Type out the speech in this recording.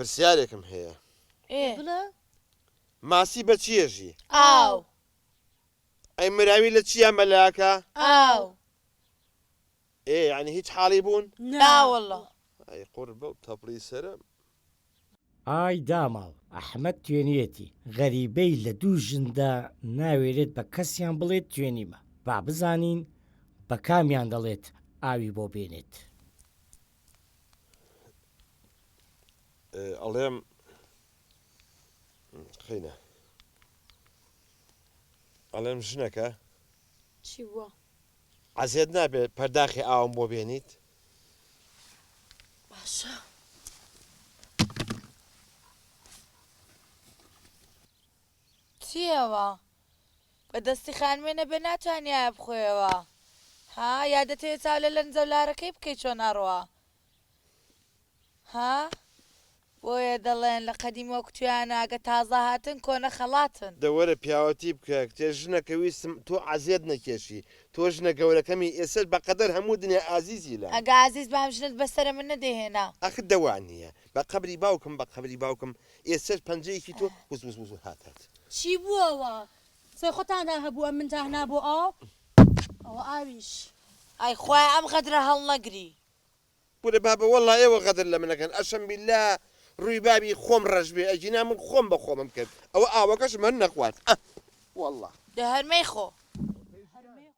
پرسیارێکم هەیە. ئێ. بڵێ. ماسی بە چی ئەژی؟ ئاو. ئەی مراوی لە چیا مەلە ئەکا؟ ئاو. ئێ یانی هیچ حاڵی بوون؟ نا وەڵا. ئەی قوڕ بەو تەپڵی سەرم. ئای داماو ئەحمەد توێنیەتی غەریبەی لە دوو ژندا ناوێرێت بە کەسیان بڵێت توێنیمە با بزانین بە کامیان دەڵێت ئاوی بۆ بێنێت. ئەڵێم خینە ئەڵێم ژنەکە چی بووە؟ عەزێت نابێت پەرداخی ئاوم بۆ بێنیت؟ باشە. چیەوە؟ بە دەستی خانمێ نەبێ ناتوانیایە بخۆیەوە ها یا دەتەوێ چاو لە لەنجەولارەکەی بکەی چۆن ئەڕوا ها بۆیە دەڵێن لە قەدیمەوە کوتویانە ئەگە تازە هاتن کۆنە خەڵاتن. دە وەرە پیاوەتی بکە کچێ ژنەکە ویستم تۆ عەزێت نەکێشی تۆ ژنە گەورەکەمی ئێسەش بە قەدەر هەموو دنیا ئازیزی لام. ئەگە ئازیز بام ژنت بەسەرە من نەدەهێنا. ئەخر دە وا نییە بە قەبری باوکم بە قەبری باوکم ئێسەش پەنجەیەکی تۆ وز وز وز هات هات. چی بووەوە قسەی خۆتاندا هەبوو ئەم منتان هنا بۆ ئاو ئەوە ئاویش. ئای خوایە ئەم غەدرە هەڵنەگری. کورە بابە وەڵا ئێوە غەدر لە من ئەکەن ئەشەم بیلا ڕووی بابی خۆم ڕەش بێ ئەگینا من خۆم بە خۆمم کرد ئەوە ئاوەکەشم هەر نەخوارد ئە وەڵا. دە هەر مەیخۆ.